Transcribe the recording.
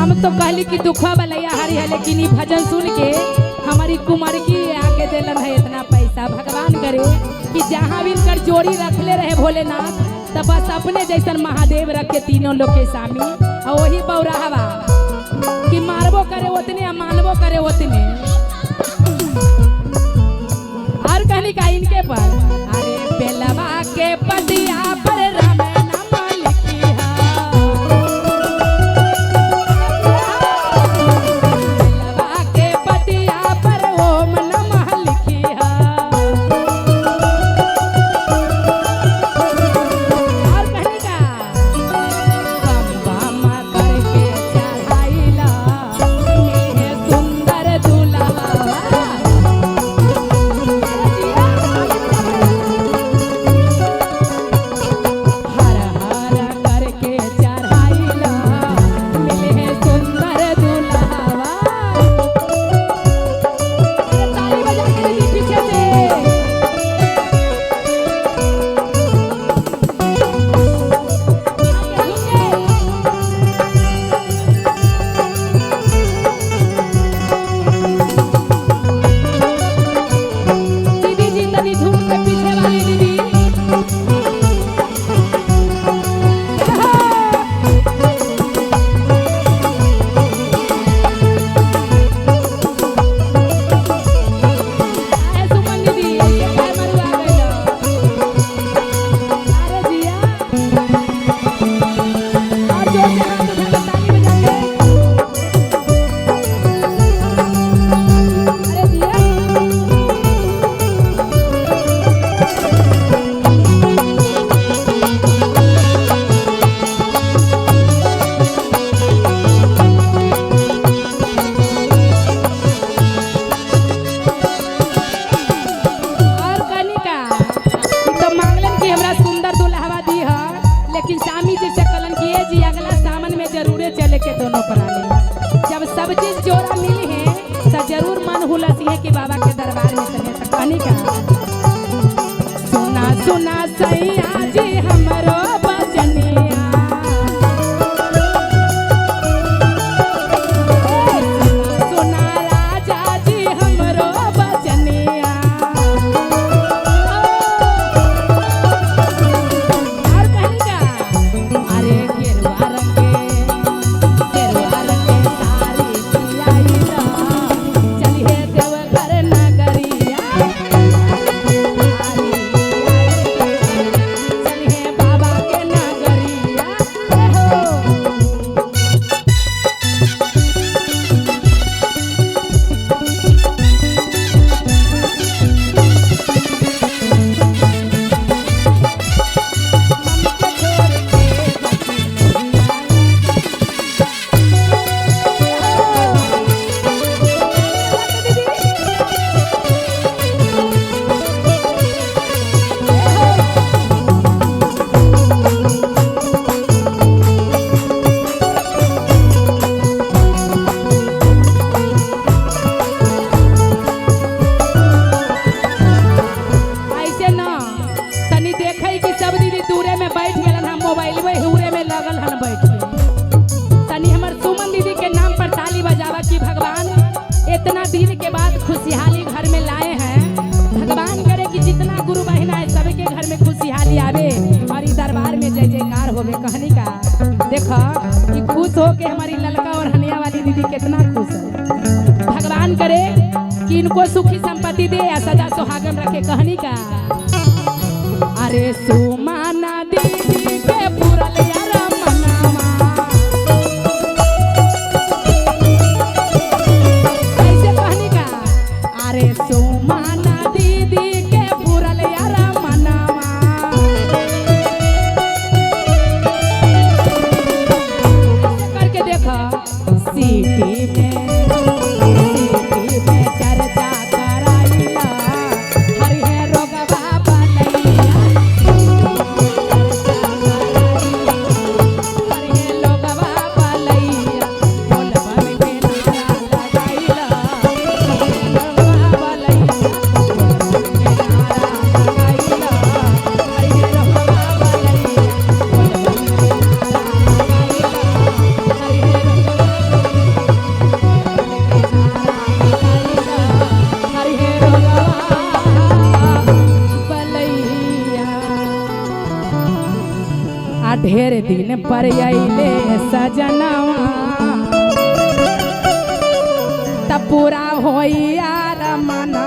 हम तो कहली कि दुखवा बलैया हरी है, लेकिन ई भजन सुन के हमारी कुमारकी आके दिलन है इतना पैसा। भगवान करे कि जहाँ भी इनकर जोड़ी रखले रहे भोलेनाथ, तो बस अपने जैसन महादेव रख के तीनों लोग के सामी, और वही बौराहवा कि मारबो करे उतने और मानबो करे उतने। और कहनी का इनके पर, अरे बेलवा के पतिया पर राम नाम लिखी है, बेलवा के पतिया पर ओम नमः लिखी है। और कहनी का बम बम करके चढ़ाइला मिले सुंदर दुल्हा। हर हर करके चढ़ाइला मिले सुंदर दुल्हावा। अरे ताली बजा के दीदी पीछे से। आगे झुके। दीदी जी तनी झूम के पीछे वाली दीदी। आए सुमन दीदी, ऐसे काहे मरुआ गइलो? अरे जिया, और जोर से हाथ उठा के ताली बजा के। अरे जिया। और कनिका तो मांगलन कि हमरा सुंदर दुल्हवा दी है, लेकिन स्वामी जी से कहलन कि ए जी अगला सावन में जरूरे चले के दोनों प्राणी। जब सब चीज जोड़ा मिली है तो जरूर मन हुलसी है कि बाबा के दरबार में चले। तो कनिका सुना सुना सैया जी हमरो बचनिया, ए, सुना सुना राजा जी हमरो बचनिया। और कहनी का, अरे गेरुआ रंग के, गेरुआ रंग के साड़ी पियाइला, चलिहे देवघर नगरिया। साड़ी पियाइला, चलिहे बाबा के नगरिया। ए हो। हमके छोड़ के बची ऐसे ना तनी देखै कि सब दीदी दूरे में बैठ गेलन, हम मोबाइल में हुरे में लगल हन बैठ के। तनी हमर सुमन दीदी के नाम पर ताली बजावा कि भगवान इतना दिन के बाद खुशहाली घर में लाए हैं। भगवान करे कि जितना गुरु बहिना है सबके घर में खुशहाली आवे और इस दरबार में जय जयकार होवे। कहनी का देखो कि खुश हो के हमारी ललका और हनिया वाली दीदी कितना खुश है। भगवान करे कि इनको सुखी संपत्ति दे या सदा सुहागन रखे। कहनी का, अरे सुमाना दीदी के पूरल यार मनावा। ऐसे कहनी का, अरे सुमाना दीदी के पूरल यार मनावा। ऐसे करके देखो, सिटी में, सिटी में चर्चा कराइला, हरि है रोगवा बलैया। दिन पर अइले सजनवा, त पूरा होई यार मना।